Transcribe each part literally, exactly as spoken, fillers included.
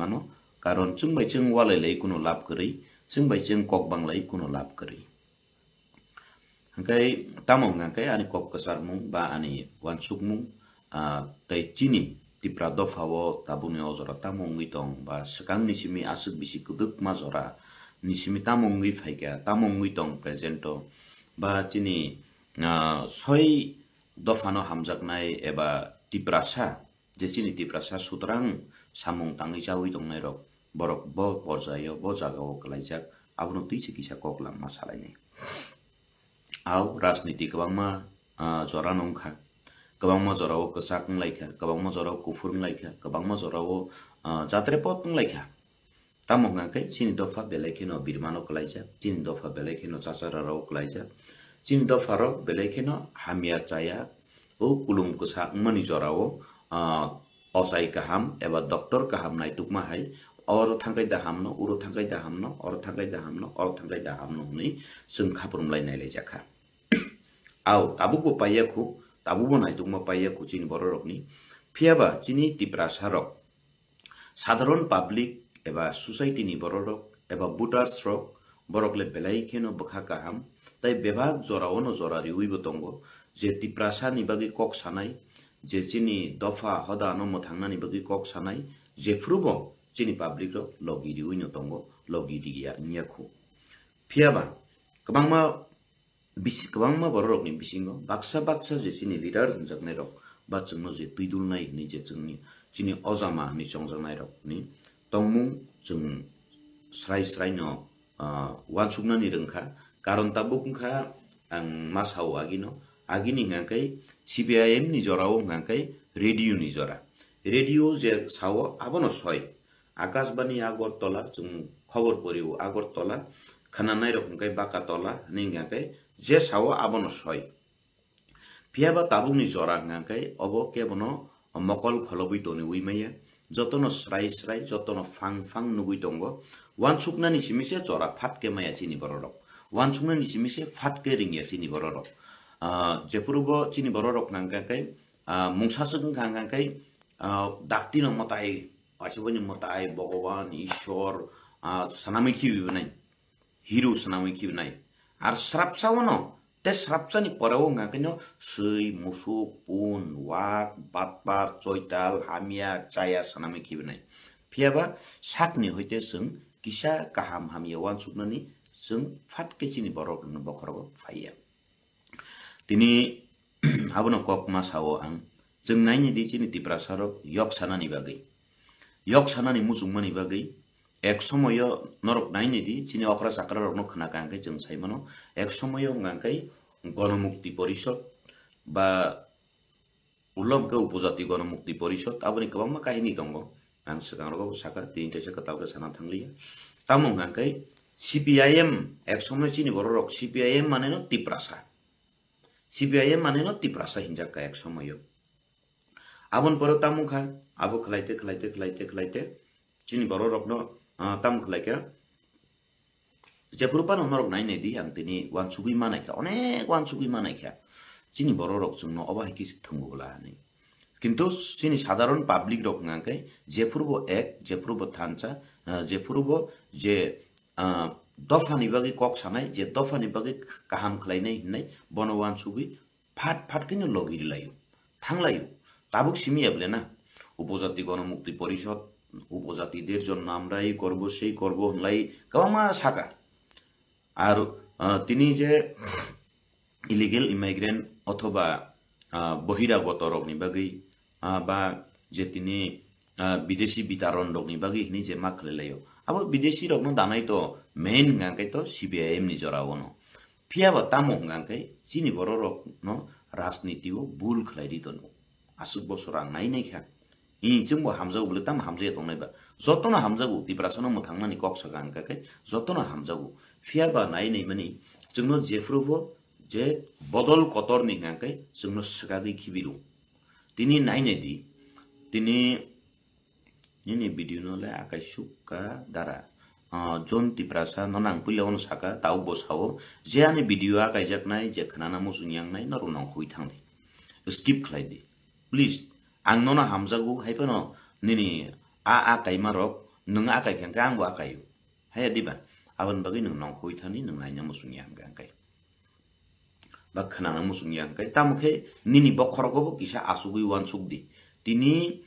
ano, karon chwng bai chwng walai lai kuno lab kwrwi, chwng bai chwng kok bang lai kuno lab kwrwi. Hwnkhe tamo hwnkha khe ani kok kwcharmung ba ani uansukmung, ah, tei chini Tipra dopha o tabukni o jora tamo wngwi tong ba swkang ni simi aswk bisi kwdwkma jora ni simi tamo wngwi phaikha, tamo wngwi tong present o ba chini, ah, soi dophano hamjaknai eba Tiprasa, je chini Tiprasa sutrang samung tangwi chawi tongnai rok, borok bo porjai o, bo jaga o kwlaijak, abono twi se kisa kok lamma salainai. Au rajniti kwbangma, ah, jora no wngkha, kwbangma jora o kwchak wnglaikha, kwbangma jora o kuphur wnglaikha, kwbangma jora o, ah, jatre pot wnglaikha. Tamo hwnkha khe chini dopha belai kheno birmano kwlaijak, chini dopha belai kheno chachara rok kwlaijak, chini dopha rok belai kheno hamya chaya, o kulum kwsa wngmani jora o, ah, ochai kaham eba doctor kaham naitukma hai, oro thangkai da hamno, uro thangkai da hamno, oro thangkai da hamno, oro thangkai da hamno hwnwi chwng khaprum lai nailaijak kha. Au, tabukbo paiya khu, tabukbo naitukma paiya khu chini bororokni. Phiyaba chini Tiprasa rok, sadharon public eba society ni bororok eba voters rok, borok le belai kheno bwkha kaham, tai bebak jora ono jora riwi bo tongo, je Tiprasa ni bagwi kok sanai, je chini dopha hoda no mwthangnani bagwi kok sanai, jephuru bo chini public rok logi riwi no tongo, logi riya wngya khu. Phiyaba kwbangma bisi-, kwbangma bororokni bisingo baksa baksa je chini leader hwnjaknairok ba chwngno je twidulnai hwnwi je chwngni, chini ojama hwnwi chongjaknairokni tongmung chwng srai sraino, ah, uansuknani rwngkha. Karon tabuk wngkha ang ma sao agino, agini hwnkha khe C P I M ni jorao hwnkha khe radio ni jora. Radio je sao abono soi. Akashbani Agartala, chwng khobor porio Agartala, khwnanairok hwnkhe Bakatola hwnwi hwnkhe je sao abono soi. Phiyaba tabukni jora hwnkhe obo kebono mokol kholobwi toniwi maya, jotono srai srai, jotono phang phang nugwi tongo. Uansuknani simi se jora phat khe maya chini bororok. Uansuknani simi se phat khe ringya chini bororok. Ah, jephuru bo chini bororok hwnkha khe, ah, mungsa swk wngkha hwnkha khe, ah, dakti no mwtai, waisa boni mwtai, Bhogoban, Ishwar, ah, swnamwi khibi nai, hero swnamwi khibi nai. Ar srapsa wano, te srapsa ni pore o hwnkha khe no swi, musuk, pun, wak, batpar, choital, hamya, chaya swnamwi khibi nai. Phiyaba sakni hoite chwng kisa kaham hamya uansuknani chwng phat khe chini borok rokni bokhorogo phaiya. Tini abono kok ma sao ang, chwng naini di chini Tiprasa rok yok sanani bagwi, yok sanani muchungmani bagwi. Ek somoyo norok naini di chini okra chakra rokno khna ka hwnkhe chwng sai mano, ek somoyo hwnkha khe Gonomukti Porishod ba ulo hwnkhe Upojati Gonomukti Porishod, aboni kwbangma kahini tongo. Ang swkang rogo saka, tini teisa kwtal khe sana thangliya. Tamo hwnkha khe C P I M, ek somoy chini bororok C P I M mane no Tiprasa. C P I M mane no Tiprasa hinjak kha ek somoyo. Aboni pore tamo kha, abo khlaite, khlaite, khlaite, khlaite, chini bororokno, ah, tamo khlaikha. Jephuru phano norok nainai di, ang tini uansugwi manaikha, onek uansugwi manaikha. Chini bororok chwngno obo hai khe thwngwi bwla hinwi. Kintu chini sadharon public rok hwnkha khe jephuru bo ek, jephuru bo thansa, ah, jephuru bo je, ah, dophani bagwi kok sanai, je dophani bagwi kaham khlainai hinwi bono uansugwi phat phat khe no logi rwlaio, thanglaio. Tabuk simi ya bole na? Upojati Gonomukti Porishod, Upojati derjon namrai, korbo sei korbo hwnlai kwbangma saka. Ar, ah, tini je illegal immigrant othoba, ah, bohiragoto rokni bagwi, ah, ba je tini, ah, bidesi bitaron rokni bagwi hwnwi je ma khlailaio. Abo bidesi rokno danai to main hwnkha khe to C P I M ni jora o no. Phiyaba tamo hwnkha khe chini bororokno rajniti o bul khlai ri tono. Aswk bosor ang nai nai kha. Hi, chwngbo hamjago bole tamo hamjaya tongnai ba? Jotono hamjago, Tiprasano mwthangnani kok saka hwnkha khe jotono hamjago. Phiyaba nai nai mani chwngno jephuru bo je bodol kotorni hwnkha khe chwngno swkagwi khibiru. Tini nai nai di. Tini nini video no le akai suk ka dara. Ah, John Tiprasa no nang puila ono saka, tabuk bo sao, je ani video akai jak nai, je khnana muchung yang nai, norok nang hui thang di. Skip khlai di. Please, ang nono hamjago, hai phano nini a, a kaima rok, Nwng akai khe hwnkhe angbo akaio. Haya diba? Aboni bagwi nwng nongkhoi thani nwng naina muchungya hwnkhe angkai. Ba khwnana muchungya hwnkhe. Tamo khe nini bokhorogo bo kisa asugwi uansuk di. Tini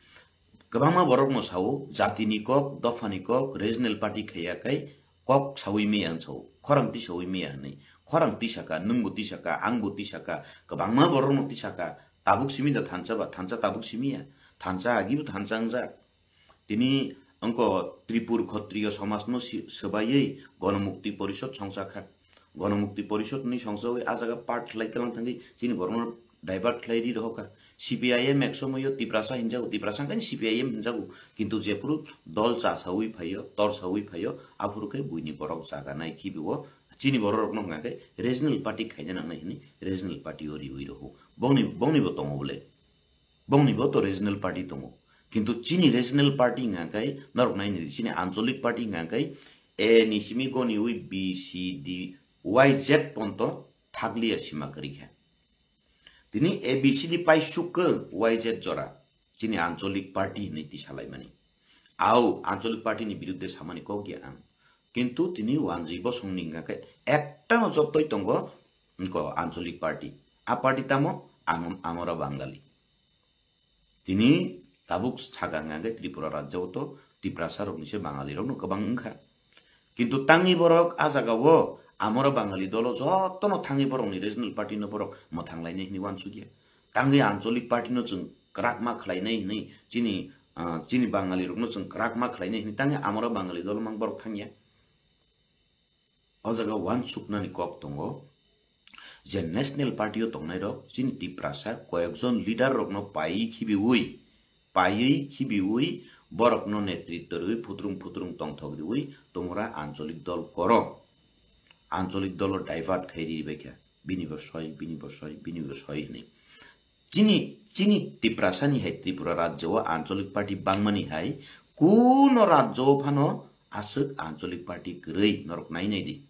kwbangma borokno sao, jatini kok, dophani kok, regional party khaiya kai kok saui miya hwn sao. Khorang tisaui miya hwnwi. Khorang tisaka, nwngbo tisaka, angbo tisaka, kwbangma borokno tisaka. Tabuk simi da thansa ba, thansa tabuk simiya. Thansa agibo thansa wngjak. Tini wngkha Tripur Khatriya somajno si-, swbaiwi Ganamukti Porishod songchakha. Ganamukti Porishod ni songchawi a jaga part khlai kwlang thangwi chini borokno divert khlai ri rohorkha. C P I M ek somoyo Tiprasa hinjago, Tiprasa wngkha ni C P I M hinjago. Kintu jephuru dol chasawi phaio, torsawi phaio, aphuru khe buini borok jaga nai khibiwo. Chini borok rokno hwnkha khe regional party khaina nangnai hwnwi regional party o riwi roho. Bongni, bongni bo tongo bole. Bongni bo to regional party tongo. Kintu chini regional party hwnkha khe norok nai nini chini ancholic party hwnkha khe A ni simi goniwi B, C, D, Y, Z ponto thakliya sima kwrwi kha. Tini A B C D pai sukha Y Z jora chini ancholic party hinwi tisa laimani. Au ancholic party ni birudde samani kok ya ang. Kintu tini wanjwi bosongni hwnkha khe ekta no jottoi tongo wngkha ancholic party. A party tamo ang amora Bangali. Tini tabuk saka hwnkha khe Tripura rajyo o to Tiprasa rokni se Bangali rokno kwbang wngkha. Kintu tangwi borok a jaga o amora Bangali dolo jotono thangwi borokni regional party no borok mwthang lainai hinwi uansukya. Tangwi ancholic party no chwng kwrak ma khlainai hinwi chini, ah, chini Bangali rokno chwng kwrak ma khlainai hinwi tangwi amora Bangali dolo mang borok thangya. O jaga uansuknani kok tongo je national party o tongnairok chini Tiprasa koyekjon leader rokno paiwi khibiwi, paiwi khibiwi borokno netritto riwi phutrung phutrung tongthok riwi tumura ancholic dol koro. Ancholic dolo divert khai ribaikha. Bini bo soi, bini bo soi, bini bo soi hinwi. Chini, chini Tiprasani hai Tripura rajyo o ancholic party bangmani hai kuno rajyo o phano aswk ancholic party kwrwi norok nai nai di.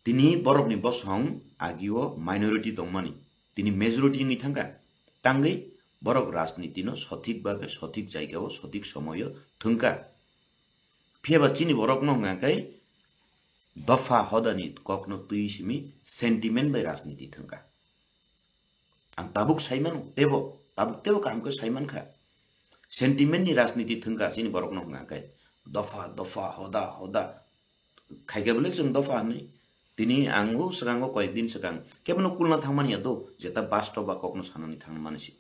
Tini borokni bosong agio minority tongmani, tini majority wngwi thangkha. Tangwi borok rajniti no sothik bhabe, sothik jaigao, sothik somoyo thwngkha. Phiyaba chini borokno hwnga khe dopha hodani kokno twi simi sentiment bai rajniti thwngkha. Ang tabuk sai mano, tebo, tabuk tebo kaham khe sai mankha. Sentiment ni rajniti thwngkha chini borokno hwnga khe dopha, dopha, hoda, hoda. Khaikhe bwle chwng dopha hinwi. Tini ang o swkango koyek din swkang kebono kulna thangmani ya do, jeta bastob ba kokno sanani thangmani se.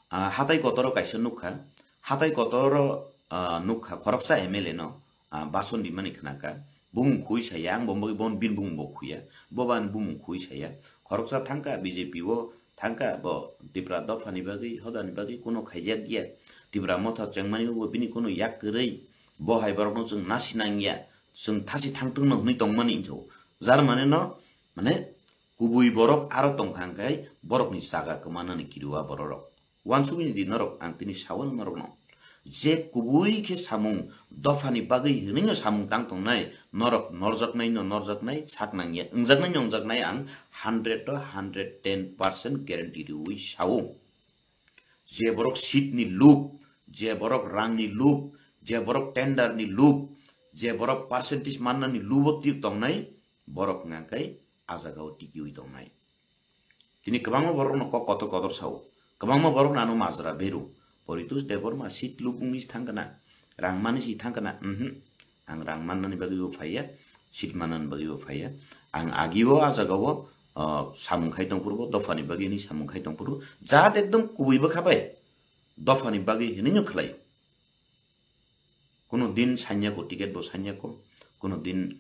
Ah, hatai kotoro kaisa nukha, hatai kotoro, ah, nukha khoroksa M L A no, ah, bason rimani khnakha, bumung khui saya, ang bo bagwi bon bin bumung bo khuya, bo ba bumung khui saya, khoroksa thangkha B J P o, thangkha bo Tipra dophani bagwi, hodani bagwi kuno khaijak ya, Tipra motha chengmani bo bini kuno yak kwrwi, bo hai borokno chwng nasi nangya, chwng thasi thangtwngno hwnwi tongmani hinwi, jar mane no, mane, kubui borok aro tongkha hwnkhe borokni jaga kwmanani kiriwa bororok. Uansugwi di norok ang tini sao norokno. Je kubui khe samung dophani bagwi hinwino samung tang tongnai, norok norjaknaino norjaknai, sak nangya wngjaknaino wngjaknai ang hundred to hundred ten percent guarantee riwi sao. Je borok seat ni lub, je borok rang ni lub, je borok tender ni lub, je borok percentage mannani lubo tik tongnai, borok hwnka khe a jaga o tikiwi tongnai. Tini kwbangma borokno kok kotor kotor sao, kwbangma borokno ano majra beru. Poritos Debbarma seat lub wngwi thangkana, rang mani si thangkana, mhm. Ang rang mannani bagwi bo phaiya, seat mannani bagwi bo phaiya. Ang agio a jaga o, ah, samung khai tongphuru bo, dophani bagwi ni samung khai tongphuru, jat ekdom kubui bwkha bai dophani bagwi hinwi no khlaio. Kuno din sanya ko, ticket bo sanya ko, kuno din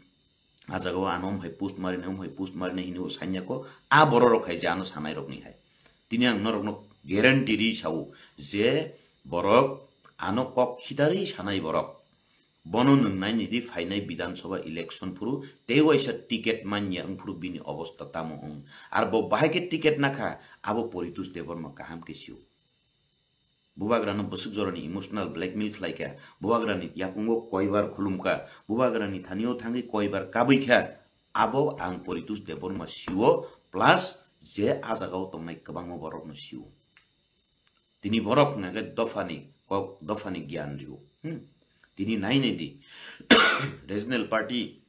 a jaga o ano om hai post marinai, om hai post marinai hinwi bo sanya ko, a bororok hai je ano sanai rokni hai. Tini ang norokno guarantee ri sao je borok ano kok khitarwi sanai borok. Bono nwng naini di phainai Bidhan Sabha election phuru tei waisa ticket manya wngphuru bini obosta tamo wng. Ar bo bahai khe ticket nakha, abo Poritos Debbarma kaham khe sio. Bubagrano bwswk jorani emotional blackmail khlaikha, bubagrani yakungo koibar khulumkha, bubagrani thanio thangwi koibar kabwikha, abo ang Poritos Debbarma sio, plus je a jagao tongnai kwbangma borokno sio. Tini borok hwnka khe dophani kok dophani gyan rio. Hmm. Tini nai nai di. Regional party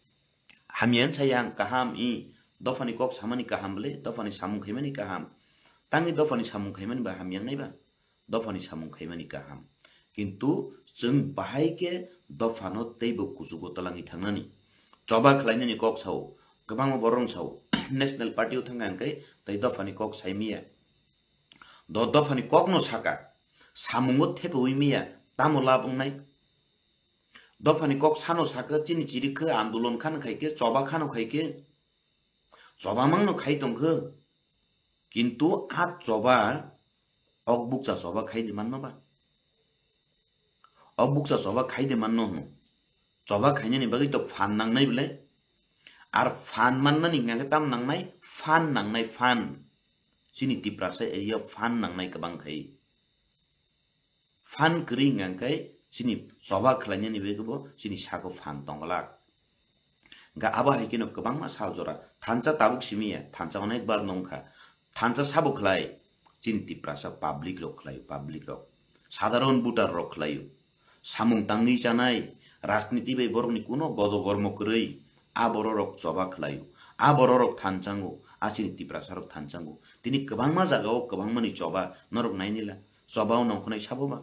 hamya wng saya ang kaham i dophani kok samani kaham bole, dophani samung khaimani kaham. Tangwi dophani samung khaimani ba hamya wngnai ba? Dophani samung khaimani kaham. Kintu chwng bahai khe dophano teibo kuchugo twlangwi thangnani. Choba khlainani kok sao, kwbangma borok sao, National Party o thangkha hwnkhe tei dophani kok saimiya. Do dophani kokno saka, samungo thepawi miya, tamo lab wngnai? Dophani kok sano sakha, chini chirikhe andolon khano khaikhe, choba khano khaikhe, choba mangno khai tongkhe. Kintu a choba ok bukcha choba khai di manno ba? Ok bukcha choba khai di manno hwno. Choba khainani bagwi to phan nangnai bole. Ar phan mannani hwnkhe tam nangnai, phan nangnai, phan. Chini Tiprasa area phan nangnai kwbang khai. Phan kwrwi hwnkha khe chini choba khlainani bagwi bo chini sago phan tongglak. Hwnkha abo hai kheno kwbangma sal jora thansa tabuk simi ya, thansa onek bar nongkha. Thansa sabo khlai, chini Tiprasa public rok khlai, public rok. Sadharon voter rok khlaio. Samung tangwi chanai, rajniti bai borokni kuno godo gormo kwrwi, a bororok choba khlaio, a bororok thanchango, a chini Tiprasa rok thanchango. Tini kwbangma jagao kwbangmani choba norok nainila, choba o nongkhonai sabo ba?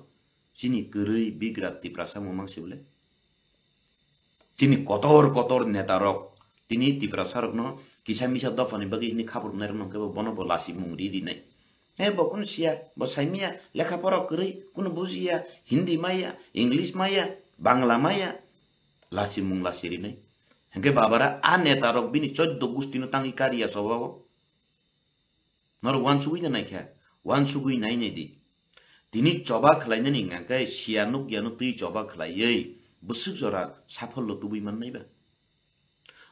Chini kwrwi bigra Tiprasa mung mang se bole? Chini kotor kotor neta rok tini Tiprasa rokno kisa misa dophani bagwi hini khabroknai rokno hwnkhe bo bono bo lasi mung ri rinai. He bo kunu siya, bo saimiya, lekha pora kwrwi, kunu bujiya, Hindi maya, English maya, Bangla maya, lasi mung lasi rinai. Hwnkhe babara a neta rok bini choddo gustino tangwi kariya choba o. Norok wansugwi da naikha, wansugwi nai nai di. Tini choba khlainani hwnkha khe siya nukya no twi choba khlaiwi bwswk jora saphollo tubui mannai ba?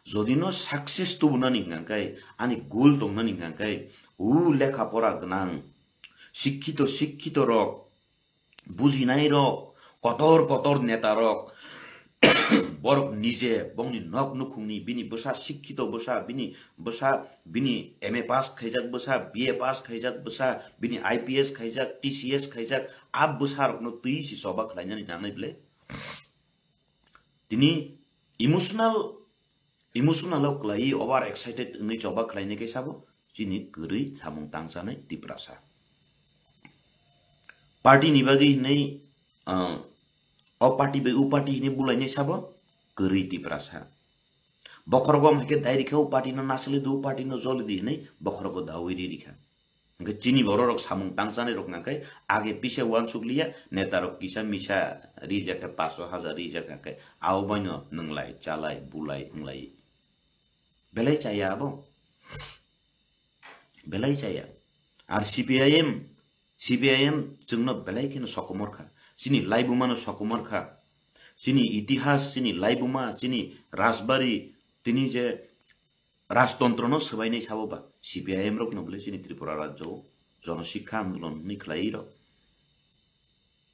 Jodi no success tubunani hwnkha khe, ani goal tongnani hwnkha khe, u lekha pora gwnang, sikkito, sikkito rok, bujinai rok, kotor kotor neta rok, borok nije bongni nok nukhungni bini bwsa sikkito bwsa, bini bwsa, bini M A pass khaijak bwsa, B A pass khaijak bwsa, bini I P S khaijak, T C S khaijak, a bwsa rokno twi si choba khlainani nangnai bwle? Tini emotional, emotional o kwlaiwi over excited wngwi choba khlainai khe sabo chini kwrwi samung tangchanai Tiprasa. Party ni bagwi hinwi, ah, o party bai u party hinwi bulainai sabo kwrwi Tiprasa. Bokhorogo hai khe dai rikha, u party no nasli di, u party no joli di hinwi bokhorogo dawi ri rikha. Hwnkhe chini bororok samung tangchanai rok hwnkhe age pisa uansuk liya, neta rok kisa misa rijak khe, paso hajar rijak khe, abo baino nwnglai, chalai, bulai, wnglai. Belai chaya abo. Belai chaya. Ar C P I M, C P I M chwngno belai kheno sokomor kha. Chini laibuma no sokomor kha. Chini itihas, chini laibuma, chini rajbari, tini je rajtontro no swbainai sabo ba, C P I M rok no bwle chini Tripura rajyo o jono sikha andolon hwnwi khlai rok.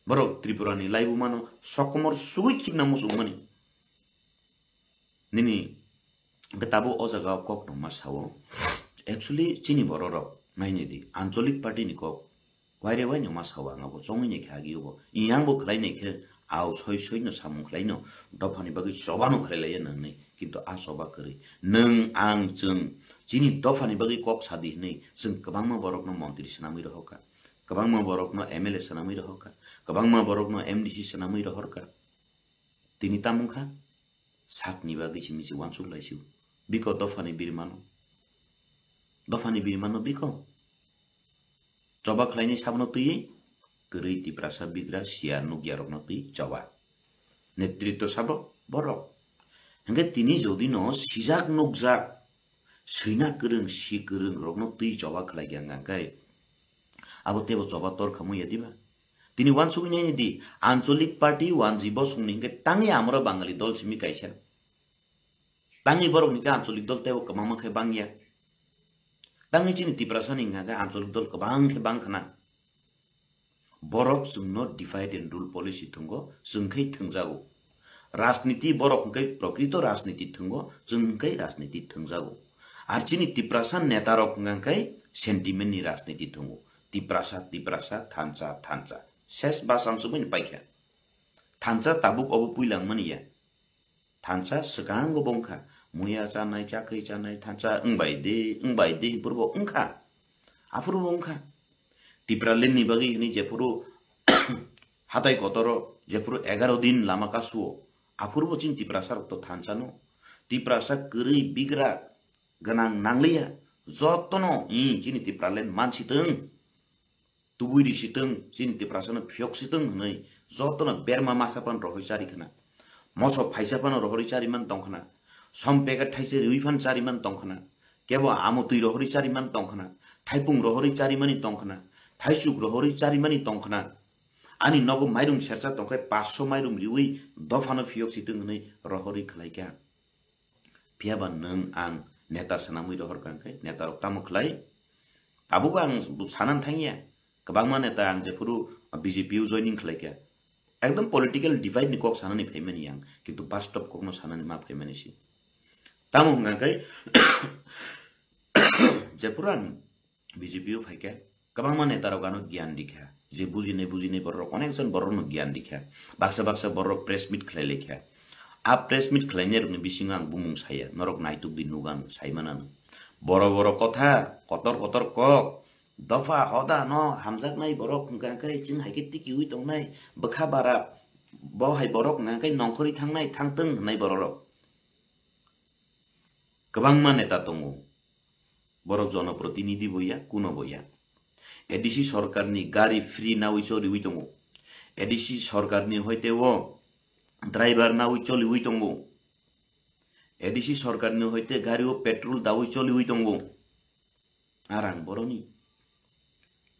Borok Tripura ni laibuma no sokomor sugwi khibna muchungmani. Nini hwnkhe tabuk o jaga o kok tongma sao. Actually, chini bororok nainai di, ancholik party ni kok waire waino ma sao ang abo chongwi nai khe agi obo. Iyang bo khlai nai khe, au soi soi no samung khlai no, dophani bagwi choba no khlai laiya nangnai, kintu a choba kwrwi. Nwng, ang, chwng, chini dophani bagwi kok sadi hinwi, chwng kwbangma borokno montri swnamwi rohor kha, kwbangma borokno M L A swnamwi rohor kha, kwbangma borokno M D C swnamwi rohor kha. Tini tamung kha? Sakni bagwi simi se uansuk lai sio. Biko dophani birmano. Dophani birmano biko. Choba khlainai sabono twiwi kwrwi Tiprasa bigra siya nukya rokno twi choba. Netritwo sabo borok. Hwnkhe tini jodi no sijak nukjak, swina kwrwng, si kwrwng rokno twi choba khlai khe ang khe abo teibo choba tor khamwi ya diba? Tini uansugwi nai di, ancholik party wanji bosongni hwnkhe tangwi amoro Bangali dol simi kaisa. Tangwi borokni khe ancholik dol teibo kwbangma khe bangya. Tangwi chini Tiprasani hwnkha khe ancholik dol kwbang khe bang khna. Borok chwngno divide and rule policy thwngo, chwng khe thwngjago. Rajniti borok hwnkhe prokrito rajniti thwngo, chwng hwnkhe rajniti thwngjago. Ar chini Tiprasa netarok hwnkha khe sentiment ni rajniti thwngo. Tiprasa, Tiprasa, thansa, thansa. Ses bacham swmani paikha. Thansa tabuk obo puilangmani ya. Thansa swkango bo wngkha. Muya chanai, chakhwi chanai, thansa wngbai di, wngbai di, hwnphuru bo wngkha. Aphuru bo wngkha. Tipraland ni bagwi hwnwi jephuru hatai kotoro, jephuru egaro din lama kasuo, aphuru bo chini Tiprasa rok to thansa no. Tiprasa kwrwi bigra gwnang nangliya, jotono, i, chini Tipraland mansitwng. Tubui risitwng, chini Tiprasano phiyoksitwng hwnwi jotono berma masa phano rohorwi chari khna. Moso phaisa phano rohorwi chari man tong khna. Som packet thaisa riwi phano chari man tong khna. Kebo amotwi rohorwi chari man tong khna. Thaipung rohorwi chari mani tong khna. Thaichuk rohorwi chari mani tong khna. Ani nogo mairum sersa tong khe paanch sho mairum riwi dophano phiyoksitwng hwnwi rohorwi khlai kha. Phiya ba nwng ang neta swnamwi rohor kha, hwnkhe neta rok tamo khlai? Tabukbo ang sanani thangya. Kwbangma neta ang jephuru B J P o joining khlai kha, ekdom political divide ni kok sanani phaimani ang, kintu bastob kokno sanani ma phaimani se. Tamo hwnkha khe, jephuru ang B J P o phaikha, kwbangma netarok ano giyan rikha, je bujinai bujinai bororok, onekjon bororokno giyan rikha, baksa baksa bororok press meet khlai laikha. A press meet khlainairokni bisingo ang bumung saya, norok naitukdi, nukano, saimanano. Boro boro kotha, kotor kotor kok, dopha hoda no hamjaknai borok hwnkha khe chwng hai khe tikiui tongnai, bwkha bara, bo hai borok hwnkha khe nongkhorwi thangnai, thangtwng hwnwi bororok. Kwbangma neta tongo. Borok jonoprotinidhi bo ya, kuno bo ya. A D C sorkarni gari free nawi choliwi tongo. A D C sorkarni hoite o driver nawi choliwi tongo. A D C sorkarni hoite gari o petrol dawi choliwi tongo. A rang boroni.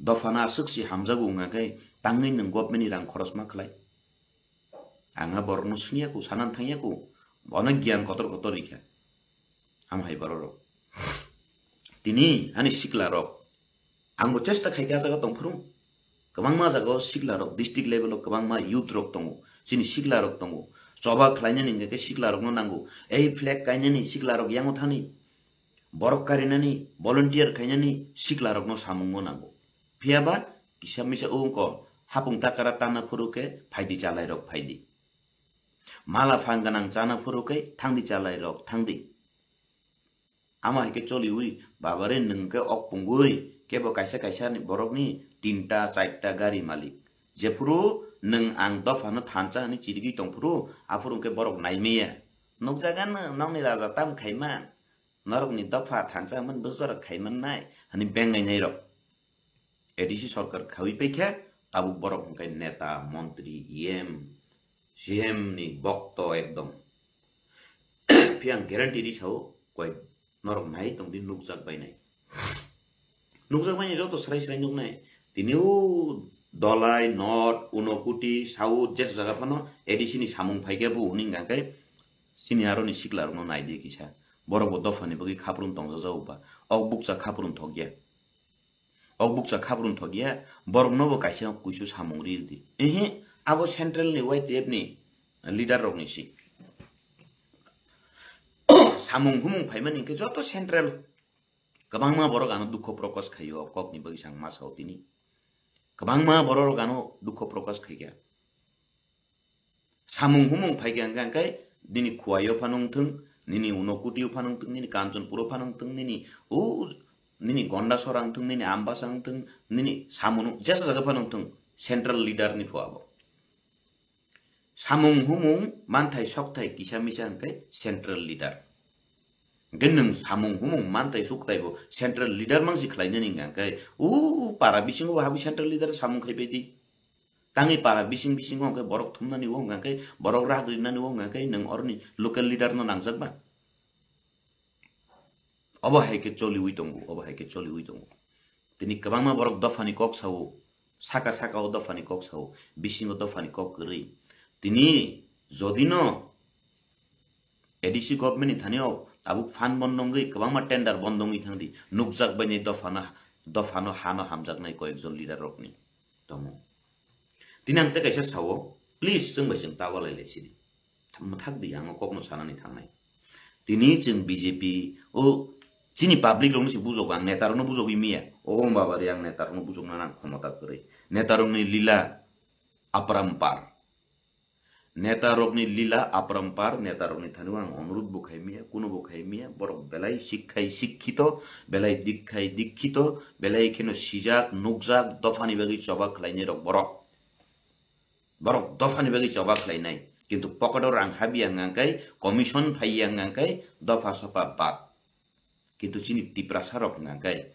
Dophano aswk se hamjago wngkha khe tangwi nwng government ni rang khorosma khlai. Ang a borokno swngya ku, sanani thangya ku, bono giyan kotor kotor rikha. Ham hai bororok. Tini ani sikla rok, ang bo chesta khai khe a jaga tong phuru. Kwbangma jaga o sikla rok, district level o kwbangma youth rok tongo, chini sikla rok tongo. Choba khlainani hwnkhe sikla rokno nango. Ei flag kainani sikla rok yango thani. Borok karinani, volunteer khainani sikla rokno samungmo nango. Phiya ba kisa misa wngkha, hapung takara tanna phuru khe phaidi chalai rok phaidi. Mala phang gwnang chana phuru khe thangdi chalai rok thangdi. Amo hai khe choliwi, babare nwng khe ok pungwi, kebo kaisa kaisa ni borokni tinta, charta gari malik. Jephuru nwng ang dophano thansa hwnwi chirigwi tongphuru, aphuru hwnkhe borok naimaya. Nukjaga nw, nokni raja tam khaima, norokni dopha thansa hwnmani bwsajora khaimannai, hwnwi bengnainairok. A D C sorkar khawi paikha, tabuk borok hwnkhe neta, montri, E M, C M ni bokto ekdom. Phiya ang guarantee ri sao, koi norok nai tongdi nukjak bainai. Nukjak bainai joto srai srai nuknai. Tini o Dolai, North, Unokuti, South, jesa jaga phano A D C ni samung phaikhe bo hwnwi hwnkha khe chini aroni sikla rokno naidi kisa. Borok bo dophani bagwi khaprum tongjajago ba. Ok bukcha khaprum thokya. Ok bukcha khaprum thokya, borokno bo kaisa kuisu samung ril di. Ehe, abo central ni Y T F ni leader rokni si. Samung humung phaimani hwnkhe joto central. Kwbangma borok ano dukho prokash khaio, o kokni bagwi sang ma sao tini. Kwbangma borok ano dukho prokash khaikha. Samung humung phaikha hwnkha hwnkhe nini Khuaio phano wngthwng, nini Unokutio phano wngthwng, nini Kanchanpuro phano wngthwng, nini o nini Gondasora wngthwng, nini Ambasa wngthwng, nini Samung jesa jaga phano wngthwng, central leader ni pho abo. Samung humung manthai sokthai kisa misa hwnkhe central leader. Hwnkhe nwng samung humung manthai sokthai bo central leader mangsi khlainani hwnkha hwnkhe o para bisingo bo habwi central leader samung khaibai di. Tangwi para bising bisingo hwnkhe borok thumnani o hwnkha khe, borok rak rinani o hwnkha khe, nwng oroni local leader no nangjak ba? Obo hai khe choliwi tongo, obo hai khe choliwi tongo. Tini kwbangma borok dophani kok sao, saka saka o dophani kok sao, bisingo dophani kok kwrwi. Tini jodi no A D C government ni thani o tabuk fund bondo wngwi kwbangma tender bondo wngwi thangdi, nukjak bainai dophano, dophano hano hamjaknai koyekjon leader rokni tongo. Tini ang tei kaisa sao, please chwng bai chwng ta walai lai sidi. Mwthak di, ang o kokno sanani thangnai. Tini chwng B J P o chini public rokno se bujogo, ang neta rokno bujogwi miya. O baba re, ang neta rokno bujokna nang khomota kwrwi. Neta rokni lila, Aparampar. Neta rokni lila aparampar, neta rokni thani ang onurudh bo khai miya, kuno bo khai miya, borok belai sikkhai sikkhito, belai dikkhai dikkhito, belai kheno sijak, nukjak, dophani bagwi choba khlainai rok borok. Borok dophani bagwi choba khlainai. Kintu pocket o rang habya hwnka khe, commission phaiya hwnka khe, dopha sopha bad. Kintu chini Tiprasa rok hwnka khe,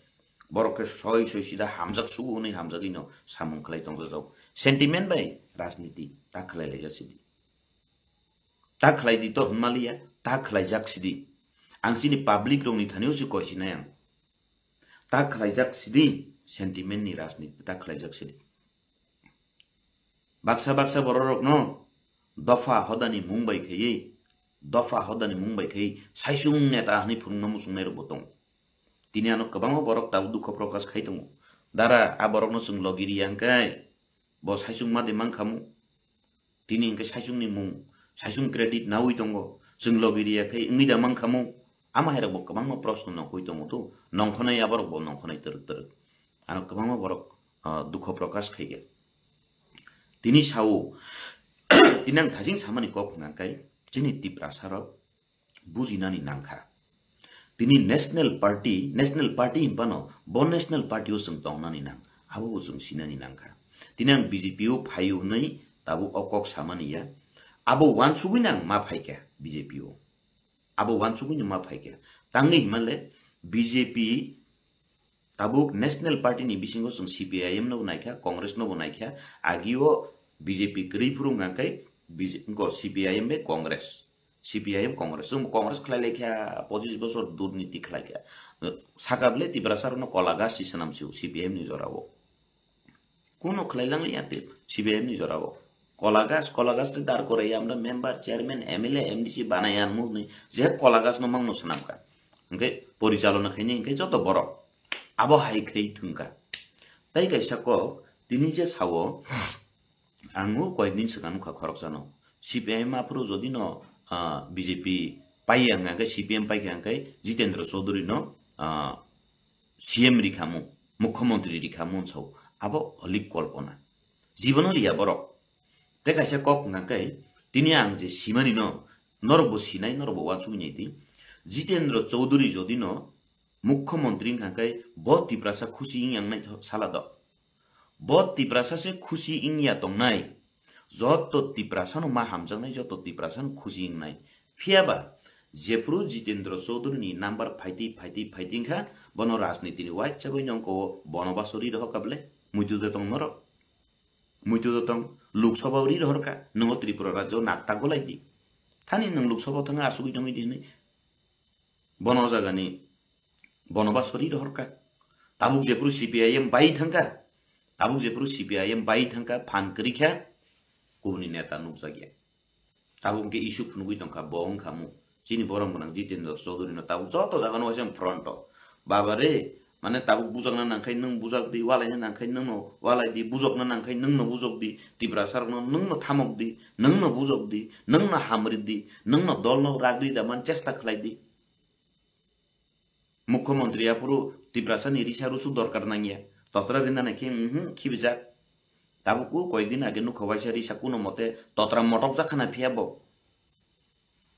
borok khe soi soi sida hamjak sugu hwnwi hamjagwi no samung khlai tongjak. Sentiment bai rajniti ta khlai laijak sidi. Ta khlai di to hwnmaliya, ta khlaijak sidi. Ang chini public rokni thani o se koi sinai ang. Ta khlaijak sidi, sentiment ni rajniti ta khlaijak sidi. Baksa baksa bororokno dopha hodani mung bai khaiwi, dopha hodani mung bai khaiwi saisung neta hwnwi phunukna muchungnai rokbo tongo. Tini ano kwbangma borok tabuk dukho prokash khai tongo. Dara, a borokno chwng logi riya hwnkhe bo saisung ma de mankhamu. Tini hwnkhe saisungni mung, saisung credit naui tongo. Chwng logi riya khe wngwi da mankhamu. Ama hai rokbo kwbangma proshno nongkhoi tongo to. Nongkhonai aborokbo nongkhonai twrwk twrwk. Ano kwbangma borok, ah, dukho prokash khaikha. Tini sao, tini ang thajing samani kok hwnka khe, chini Tiprasa rok bujinani nangkha. Tini National Party, National Party hinphano bo National Party o chwng tongnani nang, abo bo chwng sinani nangkha. Tini ang B J P o phaio hwnwi tabuk o kok samani ya. Abo uansugwino ang ma phaikha B J P o. Abo uansugwino ma phaikha. Tangwi hinmale B J P Tabuk National Party ni bisingo chwng C P I M no bo naikha, Congress no bo naikha, agio B J P kwrwi phuru hwnka khe B J, ko C P I M bai Congress. C P I M Congress, chwng bo Congress khlai laikha, pochis bosor durniti khlai kha. Saka bwle Tiprasa rokno kola gas si swnam sio C P I M ni jorao. Kuno khlai lang ya te C P I M ni jorao. Kola gas, kola gas le dar kore ya, amra member, chairman, M L A, M D C banai ya, mo ni je kola gas no mang no swnam kha. Hwnkhe porichalona khaini hwnkhe joto borok. Abo hai khai thwngkha. Tai kaisa kok, tini je sao, ang o koyekdin swkang nukha khoroksano. C P I M aphuru jodi no, ah, B J P pai ya hwnkha khe, C P M pai kha hwnkhe Jitendra Chaudhary no, ah, C M rikhamu, Mukhyamantri rikhamu hwn sao. Abo holik kolpona. Jibono riya borok. Tei kaisa kok hwnkha khe, tini ang je simani no, norok bo sinai, norok bo uansugwi nai di. Jitendra Chaudhary jodi no Mukhyamantri wngkha khe bo Tiprasa khusi wng yang nai sala do. Bo Tiprasa se khusi wng ya tongnai. Joto Tiprasa no ma hamjaknai, joto Tiprasa no khusi wngnai. Phiya ba, jephuru Jitendra Chaudhary ni number phaiti, phaiti, phaiti wngkha, bono rajniti ni uaisa bai nongko bono baso ri rohor kha bwle, muitu de tong norok. Muitu de tong, Lok Sabha ri rohor kha, nongo Tripura rajyo nakta golai di. Thani nwng Lok Sabha thangwi asugwi tongwi di hinwi. Bono jagani, bono ba sori rohor kha. Tabuk jephuru C P I M bai thangkha, tabuk jephuru C P I M bai thangkha, phan kwrwi kha, kubuni neta nukjakya. Tabuk hwnkhe issue phunugwi tongkha, bo wngkha mu. Chini borom gwnang Jitendra Chaudhary no tabuk joto jaga no waisa front o. Baba re, mane tabuk bujakna nangkhai nwng bujak di, walaina nangkhai nwng no walai di, bujokna nangkhai nwng no bujok di, Tiprasa rok no nwng no thamok di, nwng no bujok di, nwng no hamri di, nwng no dol no ragri da man chesta khlai di. Mukhyamantri aphuru Tiprasa ni risa rusu dorkar nangya. Totra rinani khe, mhm, khibijak. Tabuk o koyekdin age nukha waisa risa kuno mote totra motok jak khana phiya bo.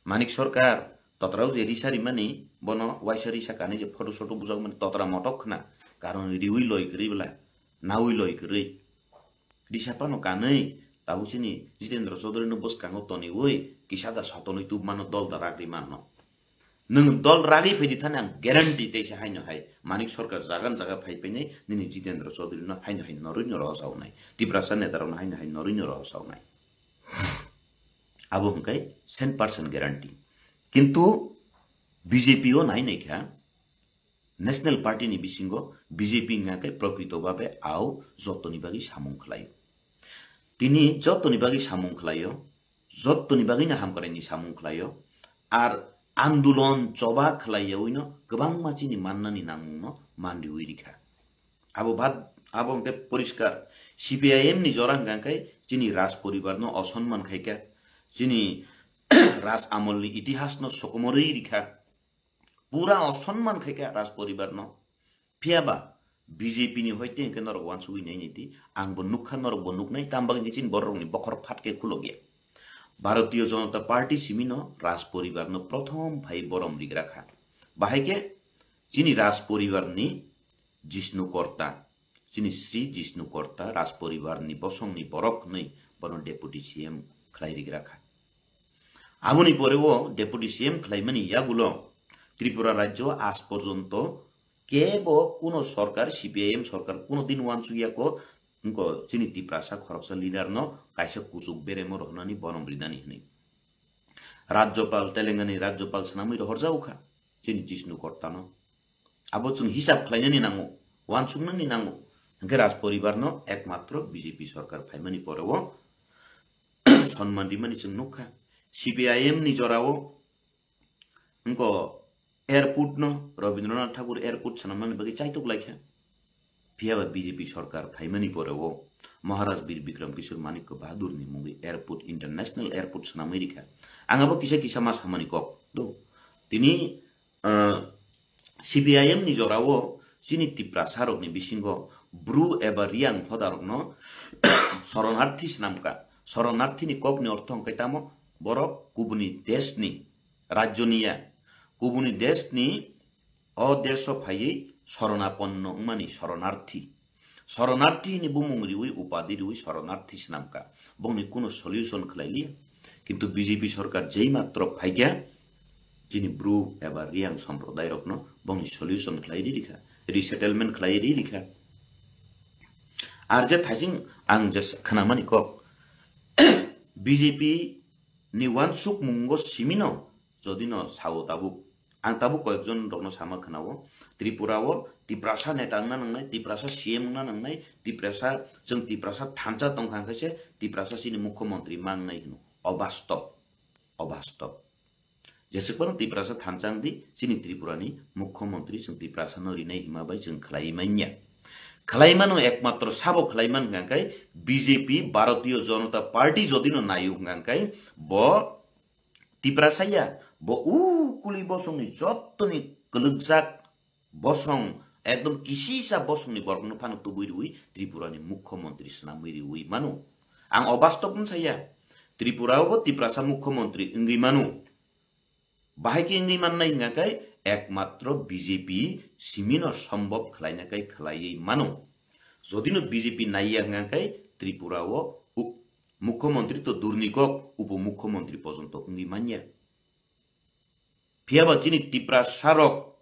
Manik Sarkar, totra o je risa rimani, bono waisa risa kani je photo soto bujak mani totra motok khna. Karon riwi loi kwrwi bwla, nawi loi kwrwi. Risa phano kanwi, tabuk chini Jitendra Chaudhary no bwskango toniwi, kisa da sotonwi tubmano dol da ragri manno. Nwng dol ragwi phaidi thani ang guarantee teisa haino hai. Manik Sarkar jagan jaga phai phainai, nini Jitendra Chaudhary no haino hai norwi no rohor saunai. Tiprasa neta rok no haino hai norwi no rohor saunai. Abo hwnkhe cent percent guarantee. Kintu B J P o nai nai kha, National Party ni bisingo B J P wngya khe prokrito babe ao jotoni bagwi samung khlaio. Tini jotoni bagwi samung khlaio, jotoni bagwino hamkraini samung khlaio, ar andolon choba khlaiyawi no kwbangma chini mannani nangmungno manriwi rikha. Abo bad, abo hwnkhe poriskar C P I M ni jora hwnkha khe chini raj poribar no osonman khaikha, chini raj amol ni itihas no sokomorwi rikha. Pura osonman khaikha raj poribar no. Phiya ba B J P ni hoite hwnkhe norok uansugwi nainai di, ang bo nukha, norok bo nuknai, tamo bagwi hwnkhe chini borok rokni bokhor phat khe khulokya. Bharatiya Janata Party simi no Raj poribar no prothom phai borom rigra kha. Bahai khe chini Raj poribar ni Jishnu Korta, chini Sri Jishnu Korta Raj poribar ni bosong ni borok hwnwi bono Deputy C M khlai rigra kha. Aboni pore o Deputy C M khlaimani yagulo Tripura rajyo aaj porjonto kebo kuno sorkar, C P I M sorkar kuno din uansukya ko, wngko chini Tiprasa khoroksa leader no kaisa kuchuk beremo rohornani borom rinani hwnwi. Rajyopal, Telengani Rajyopal swnamwi rohorjago kha chini Jishnu Kortano. Abo chwng hisab khlainani nango, uansuknani nango. Hwnkhe Raj poribarno ekmatro B J P sorkar phaimani poreo sonman rimani chwng nukha. C P I M ni jorao wngko airport no, Rabindranath Thakur Airport swnamnani bagwi chaitok laikha. Phiyaba B J P sorkar phaimani poreo Maharaj Bir Bikram Kishore Manikya Bahadur ni mungwi airport, international airport swnamwi rikha. Ang abo kisa kisa ma samani kok do. Tini, ah, C P I M ni jorao chini Tiprasa rokni bisingo Bru eba Riang hoda rokno soronarthi swnamkha. Soronarthi ni kokni ortho hwnkhe tamo? Borok kubuni deshni, rajyoni ya, kubuni deshni o desho phaiwi soronaponno wngmani soronarthi. Soronarthi hwnwi bumung riwi, upadi riwi soronarthi swnamkha. Bongni kuno solution khlai liya. Kintu B J P sorkar jei matro phaikha, chini Bru eba Riang somprodairokno bongni solution khlai ri rikha, resettlement khlai ri rikha. Ar je thaising ang je khnamani kok, B J P ni uansukmungo simino jodino sao tabuk. Ang tabuk koyekjon rokno sama khnao, Tripura o Tiprasa neta wngna nangnai, Tiprasa C M wngna nangnai, Tiprasa, chwng Tiprasa thansa tongkha hwnkhe se Tiprasa chini mukhyamantri mangnai hino. Obastob, obastob. Jeswkmano Tiprasa thansa wngdi, chini Tripura ni mukhyamantri chwng Tiprasa no rinai hima bai chwng khlai manya. Khlai mano ekmatro sabo khlai man hwnkha khe B J P, Bharatiya Janata Party jodino naio hwnkha khe bo Tiprasa ya, bo ukuli bosongni jottoni kwlwkjak bosong, ekdom kisisa bosongni borokno phano tubui riwi Tripura ni mukhyamantri swnamwi riwi mano. Ang o bastob wng saya, Tripura o bo Tiprasa mukhyamantri wngwi mano. Bahai khe wngwi mannai hwnkha khe ekmatro B J P simino sombhob khlaina khe khlaiwi mano. Jodino B J P naiya hwnkha khe Tripura o u-, mukhyamantri to durni kok, upo mukhyamantri pojonto wngwi manya. Phiyaba chini Tiprasa rok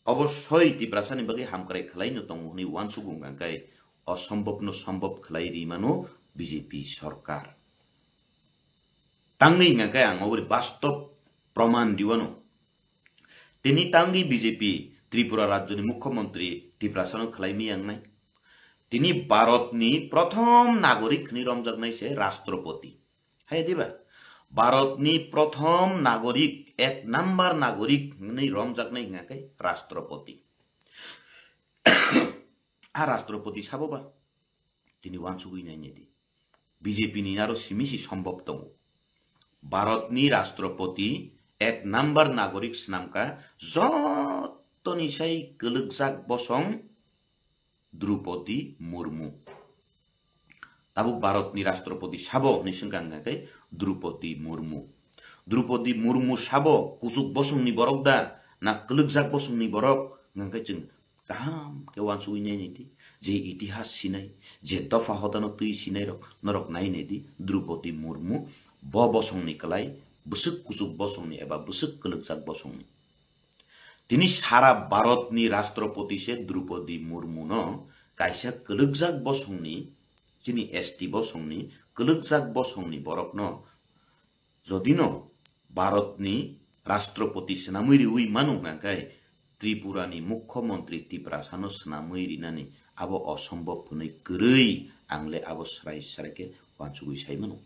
obossoi Tiprasani bagwi hamkrai khlaino tongo hwnwi uansukgo hwnkha khe osombobno sombob khlai ri mano B J P sorkar. Tangwi hwnkha khe ang oboni bastob proman riwano. Tini tangwi B J P Tripura rajyoni mukhyamantri Tiprasano khlai miyangnai. Tini Bharatni prothom nagorik hwnwi romjaknai se Rashtrapati. Hai diba? Bharatni prothom nagorik, ek number nagorik hwnwi romjaknai hwnkha khe Rashtrapati. A Rashtrapati sabo ba? Tini uansugwi nainai di. B J P ni aro simisi sombhob tongo. Bharatni Rashtrapati ek number nagorik swnamkha, jottoni sai kwlwkjak bosong Droupadi Murmu. Tabuk Bharatni Rashtrapati sabo hwnwi swngkha hwnkha khe Droupadi Murmu. Droupadi Murmu sabo kuchuk bosongni borok da, na kwlwkjak bosongni borok? Hwnkha khe chwng kaham khe uansugwi nainai di, je itihas sinai, je dopha hodano twi sinai rok, norok nainai di, Droupadi Murmu bo bosongni kwlai, bwswk kuchuk bosongni eba bwswk kwlwkjak bosongni. Tini sara Bharatni Rashtrapati se Droupadi Murmuno kaisa kwlwkjak bosongni, chini S T bosongni kwlwkjak bosongni borokno jodino Bharatni Rashtrapati swnamwi riwi mano hwnkha khe Tripurani Mukhyamantri Tiprasano swnamwi rinani abo osombhob hwnwi kwrwi, ang le abo srai srai khe uansugwi sai mano.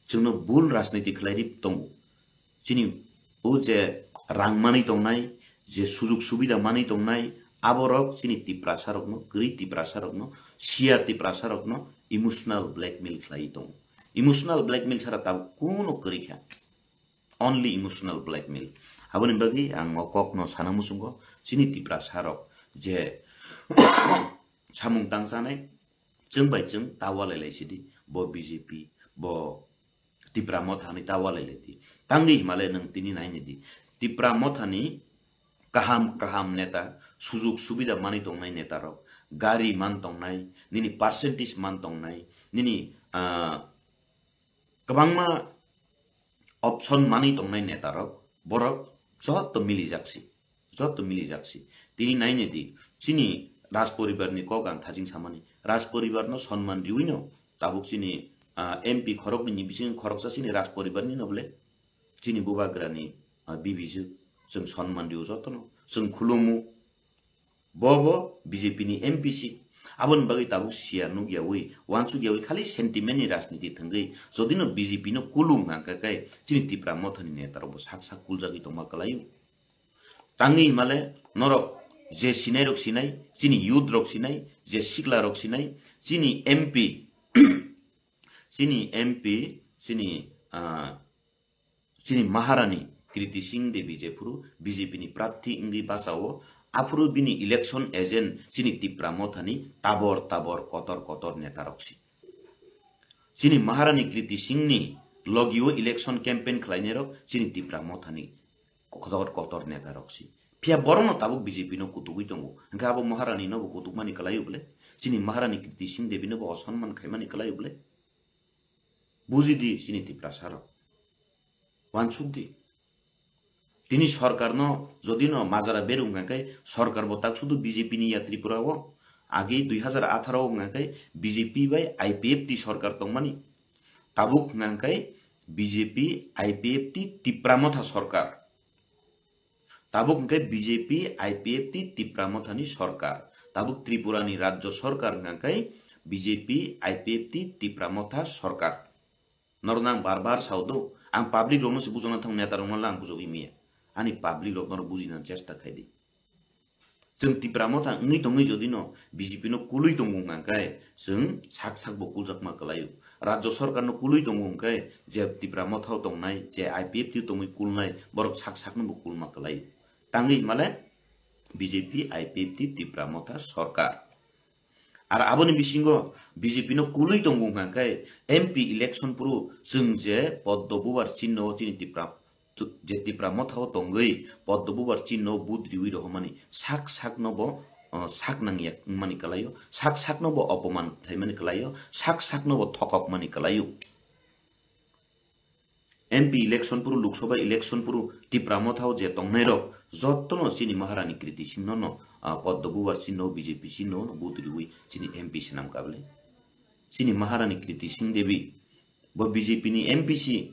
Chwngno bul rajniti khlai ri tongo. Chini o je rang manwi tongnai, je sujug subida manwi tongnai, aborok chini Tiprasa rokno, kwrwi Tiprasa rokno, siya Tiprasa rokno emotional blackmail khlai tongo. Emotional blackmail sara tabuk kuno kwrwi kha. Only emotional blackmail. Aboni bagwi ang o kokno sana muchungo, chini Tiprasa rok je samung tangsanai, chwng bai chwng ta walai lai sidi, bo B J P, bo Tipra Motha hinwi ta walai lai di. Tangwi himale nwng tini naini di. Tipra Motha ni kaham kaham neta, sujuk subida manwi tongnai neta rok, gari man tongnai, nini percentage man tongnai, nini, ah, kwbangma option manwi tongnai neta rok, borok joto milijak si, joto milijak si. Tini naini di, chini Raj poribar ni kok ang thajing samani. Raj poribar no sonman riwi no, tabuk chini, ah, M P khorok ni bisingo khoroksa chini Raj poribar ni no bole. Chini bubagra ni, ah, bibijwk, chwng sonman riwi joto no, chwng khulumu. Bo bo B J P ni M P si. Aboni bagwi tabuk siya nukyawi, wansukyawi khali sentiment ni rajniti thwngwi. Jodi no B J P no kulung hwnkha khe chini Tipra Motha ni neta rok bo sak sak kuljagwi tongma kwlaio. Tangwi himale norok je sinai rok sinai, chini youth rok sinai, je sikla rok sinai, chini M P, chini M P, chini, ah, chini Maharani Kriti Singh Devi jephuru B J P ni prarthi wngwi bachao, aphuru bini election agent chini Tipra Motha ni tabor tabor kotor kotor neta rok si. Chini Maharani Kriti Singh ni logio election campaign khlainai rok chini Tipra Motha ni kotor kotor neta rok si. Phiya borok no tabuk B J P no kutugwi tongo. Hwnkhe abo Maharani no bo kutukmani kwlaio bole? Chini Maharani Kriti Singh Devi no bo osonman khaimani kwlaio bole? Buji di chini Tiprasa rok. Wansuk di. Tini sorkar no jodi no majara berung hwnkha khe sorkar bo tak sudu B J P ni ya Tripura o. Agi dui hazar atharo o hwnkha khe B J P bai I P F T sorkar tongmani. Tabuk hwnkha khe B J P, I P F T, Tipra Motha sorkar. Tabuk hwnkhe B J P, I P F T, Tipra Motha ni sorkar. Tabuk Tripura ni rajyo sorkar hwnkha khe B J P, I P F T, Tipra Motha sorkar. Norok nang bar bar sao do, ang public rok no se bujokna thang neta rok no lang bujogwi maya. Ani public rok norok bujina chesta khai di. Chwng Tipra Motha wngwi tongwi jodi no B J P no kulwi tongo hwnkha khe chwng sak sak bo kuljakma kwlaio. Rajyo sorkar no kulwi tongo hwnkhe je Tipra Motha o tongnai, je I P F T o tongwi kulnai, borok sak sak no bo kulma kwlaio. Tangwi himale B J P, I P F T, Tipra Motha sorkar. Ar aboni bisingo B J P no kulwi tongo hwnkha khe M P election phuru chwng je Poddo Bubar chinno o chini Tipra je Tipra Motha o tongwi Poddo Bubar chinno o vote riwi rohormani sak sak no bo, uh, sak nangya wngmani kwlaio, sak sak no bo opoman khlaimani kwlaio, sak sak no bo thokokmani kwlaio. M P election phuru, Lok Sabha election phuru Tipra Motha o je tongnai rok joto no chini Maharani Kriti Singh no no, uh, Poddo Bubar chinno o B J P chinno o no vote riwi chini M P swnam kable. Chini Maharani Kriti Singh Devi bo B J P ni M P si.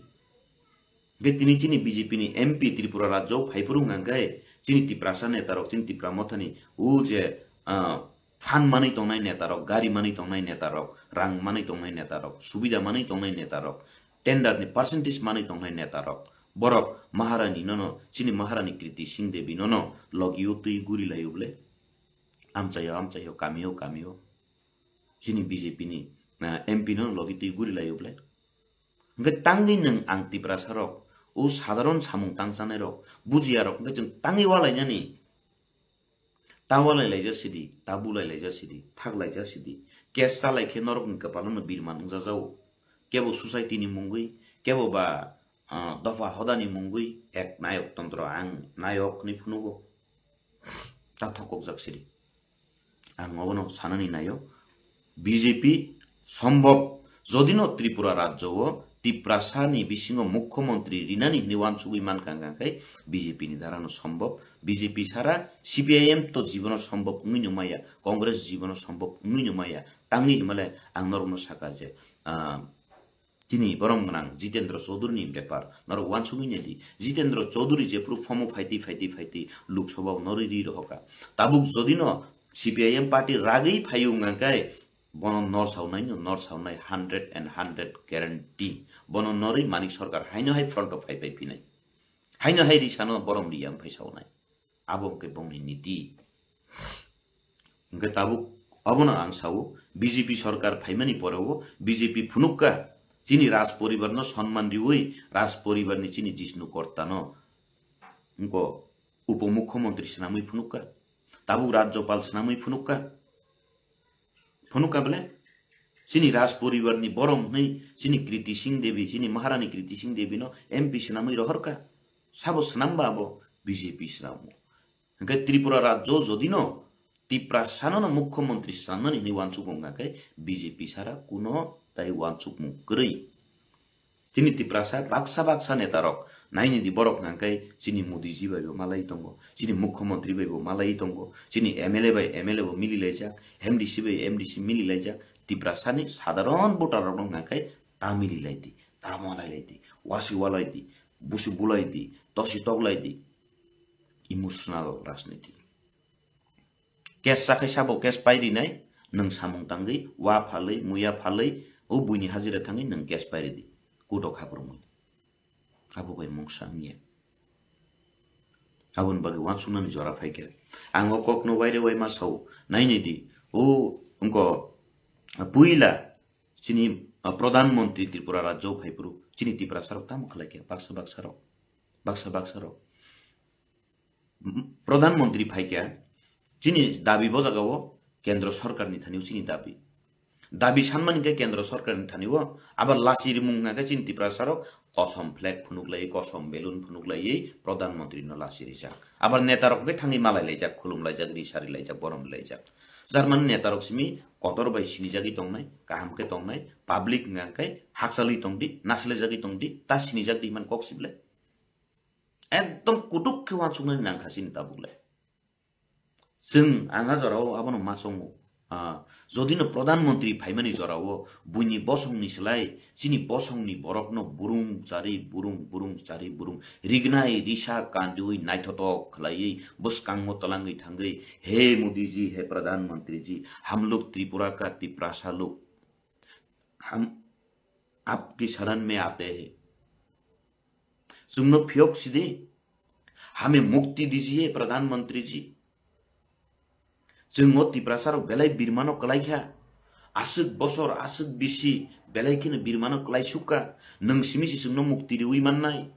Hwnkhe tini chini B J P ni M P Tripura rajyo phaiphuru hwnkha khe chini Tiprasa neta rok, chini Tipra Mothani o je, ah, phan manwi tongnai neta rok, gari manwi tongnai neta rok, rang manwi tongnai neta rok, subida manwi tongnai neta rok, tender ni percentage manwi tongnai neta rok, borok Maharani nono, chini Maharani Kriti Singh Devi nono logio twi guri laio bole? Amchaio, amchaio, kamio, kamio. Chini B J P ni, ah, M P no logi twi guri laio bole. Hwnkhe tangwi nwng ang Tiprasa rok, o sadharon samung tangchanai rok, bujiya rok, hwnkhe chwng tangwi walainani. Ta walai laija sidi, ta bulai laija sidi, thak laija sidi. Case chalai khe norokni kwpalo no birman wngjajago. Kebo society ni mungwi, kebo ba, ah, dopha hodani mungwi, ek nayok tontro ang nayok hinwi phunugo. Ta thokokjak sidi. Ang obono sanani naio, B J P sombhob jodi no Tripura rajyo o Tiprasa ni bisingo mukhyamantri rinani hinwi wansugwi mankha, hwnkha khe B J P ni dara no sombhob, B J P sara C P I M to jibono sombhob wngwi no maya, Congress jibono sombhob wngwi no maya, tangwi hwnmale ang norok no sakha je, ah, Chini borom gwnang Jitendra Chaudhury ni bepar norok wansugwi naidi. Jitendra Chaudhury jephuru phomo phaitwi, phaitwi, phaitwi Lok Sabha o norwi ri rohorkha. Tabuk jodi no C P I M party ragwi phaio wngkha khe bono nor sawnai no, nor sawnai hundred and hundred guarantee. Bono norwi Manik Sarkar haino hai front o phai phai phinai. Haino hai risano borom riya wng phai sawnai. Abo hwnkhe bongni niti. Hwnkhe tabuk obono ang sao, B J P sorkar phaimani poreo B J P phunukka, chini Raj poribarno sonman riwi Raj poribarni chini Jishnu Kortano wngkha upomukhyamantri swnamwi phunukka. Tabuk Rajyapal swnamwi phunukka. Phunukka bole? Chini Raj poribar ni borom hwnwi chini Kriti Singh Devi, chini Maharani Kriti Singh Devi no M P swnamwi rohorka. Sabo swnamba abo? B J P swnamo. Hwnkhe Tripura Rajyo jodi no Tiprasa no no Mukhyamantri swnamnani hwnwi uansukgo wngkha khe B J P sara kuno tai uansukmung kwrwi. Chini Tiprasa baksa baksa netarok naini di borok hwnkha khe chini Modiji bai bo malai tongo, chini Mukhyamantri bai bo malai tongo, chini M L A bai M L A bo mililaijak, M D C bai M D C mililaijak, Tiprasani sadharon voter rok no hwnkha khe ta mililaidi, ta malailai di, wasi walai di, busu bulai di, tosi toklai di, emotional rajniti. Case chakhai sabo case pairinai, nwng samung tangwi, wa phalwi, muya phalwi, o buini hajira thangwi nwng case pairidi. Kutok habrumwi. Abo bai mungsa wngya. Aboni bagwi uansuknani jora phaikha. Ang o kokno waire waima sao, nainidi, o wngko puila chini, ah, Pradhan Mantri Tripura Rajyo phaiphuru, chini Tiprasa rok tamo khlaikha, baksa baksa rok, baksa baksa rok. Pradhan Mantri phaikha, chini dabi bo jagao Kendra Sorkarni thanio chini dabi. Dabi sanmani khe Kendra Sorkarni thanio, abar lachi rimung hwnkha khe chini Tiprasa rok kosom flag phunuklaiwi, kosom balloon phunuklaiwi Pradhan Mantri no lachi rijak. Abar neta rok khe thangwi malailaijak, khulumlaijak, ri sarilaijak, borom laijak. Jarmani neta rok simi kotor bai sinijagwi tongnai, kaham khe tongnai, public hwnkha khe hakchalwi tongdi, nasilajagwi tongdi, ta sinijak di man kok sible. Ekdom kutuk khe uansuknani nangkha chini tabuk le. Chwng ang a jorao abono ma chongo. Ah, jodi no Pradhan Mantri phaimani jorao buini bosongni slai chini bosongni borokno burung chari burung, burung chari burung, rignai risa kandiui naithotok khlaiwi bwskango twlangwi thangwi, "He Modi ji, he Pradhan Mantri ji, hum log Tripura ka Tiprasa log, hum aapki sharan mein aate hai." Chwngno phiyok sidi. Hame mukti dijiye, Pradhan Mantri ji. Chwng o Tiprasa rok belai birmano kwlai kha. Aswk bosor, aswk bisi belai kheno birmano kwlai sukha. Nwng simi se chwngno mukti riwi mannai.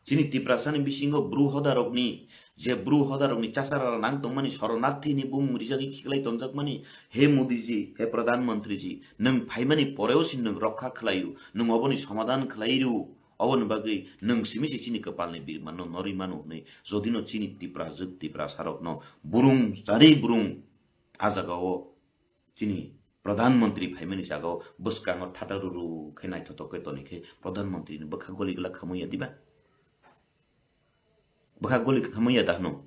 Chini Tiprasani bisingo bru hodarokni, je bru hodarokni chasarara nang tongmani, soronarthini bumung rijagwi khiklai tonjakmani, he Modi ji, he Pradhan Mantri ji, nwng phaimani poreo se nwng rokha khlaio, nwng oboni somadhan khlai rw, oboni bagwi nwng simi se chini kwpalni birmanno norwi mano hwnwi, jodino chini Tiprajwk Tiprasarokno burung chari burung a jagao chini Pradhan Mantri phaimani jagao bwskango thata ruru khe naithotok khe toni khe Pradhan Mantri ni bwkha goli glak khamwi ya diba? Bwkha goli khamwi ya da hwno?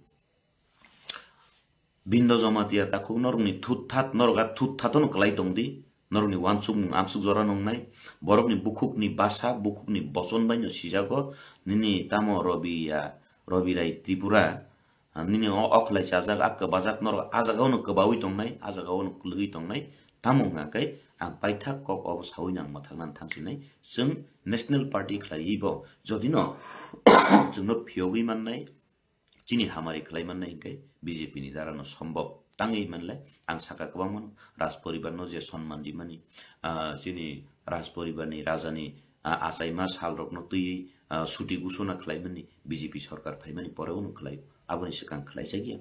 Bindo Jamatia takhuk norokni thut that, norok a thut that no kwlai tong di, norokni uansukmung amsuk jora nongnai, borokni bukhukni basa, bukhukni bochon bai no sijago, nini tamo Robi ya, Robi Rai Tripura, Ah, nini o, o khlai chajak, a kwbajak norok a jagao no kwbaui tongnai, a jagao no kwlwgwi tongnai, tamo wngkha khe ang paithak kok obo saui nang mwthaknani thangsinai, chwng National Party khlaiwi bo jodino chwngno phiyogwi mannai, chini hamari khlai mannai hinkhe B J P ni dara no sombop tangwi manlai, ang saka kwbangma no Raj poribar no je sonman rimani, ah, chini Raj poribar ni raja ni, ah, achaima sal rok no twiwi, ah, suti gusona khlaimani B J P sorkar phaimani poreo no khlai. Aboni swkang khlaijak ya.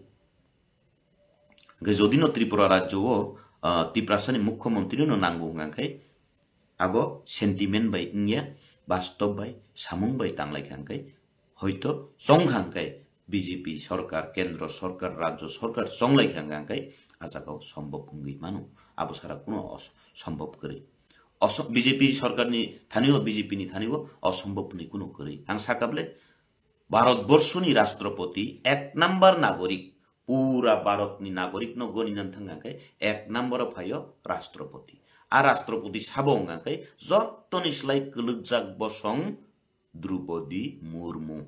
Hwnkhe jodi no Tripura rajyo o, ah, Tiprasani mukhyamantri no nango hwnkha khe abo sentiment bai wngya, bastob bai, samung bai tanglai kha hwnkhe, hoito chong kha hwnkhe B J P sorkar, kendro sorkar, rajyo sorkar chonglai kha hwnkhe a jaga o sombop wngwi mano. Abo sara kuno os-, sombop kwrwi. Os-, B J P sorkar ni thani o, B J P ni thani o osombop hwnwi kuno kwrwi. Ang sakha bwle, Bharat borso ni rashtrapati, ek number nagorik, pura Bharat ni nagorik no goni nan thang khe ek number o phaio rashtrapati. A rashtrapati sabo wngkha khe jottoni slai kwlwkjak bosong Droupadi Murmu.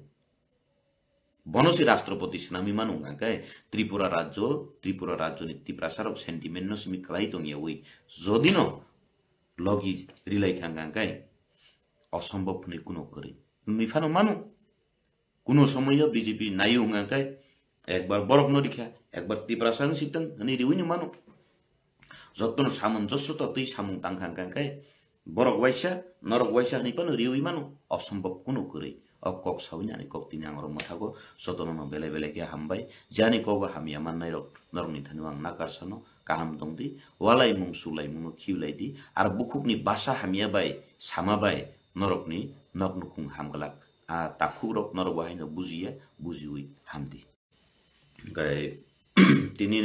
Bono se rashtrapati swnamwi mano wngkha khe Tripura rajyo, Tripura rajyo ni Tiprasa rok sentiment no simi kwlai tongyawi jodi no logi rilai kha hwnkha khe osombop hwnwi kuno kwrwi wngwi phano mano. Kuno somoyo B J P naio hwnkha khe ekbar borok no rikha, ekbar Tiprasa wng sitwng hwnwi riwi no mano. Jotono samanjasota twi samung tang kha hwnkha khe borok waisa, norok waisa hwnwi phano riwi mano, osombop kuno kwrwi. O kok sawi ani kok tini ang oro mwthago, jotono no belai belai khe hambai. Jani kogo hamya mannai rok norokni thani ang nakar sano, kaham tongdi, walaimung sulaimung no khiwlaidi, ar bukhukni basa hamya bai sama bai norokni nok nukhung hamglak. A takhuk rok norok bo haino bujiya, bujiwi hamdi. Hwnkhe tini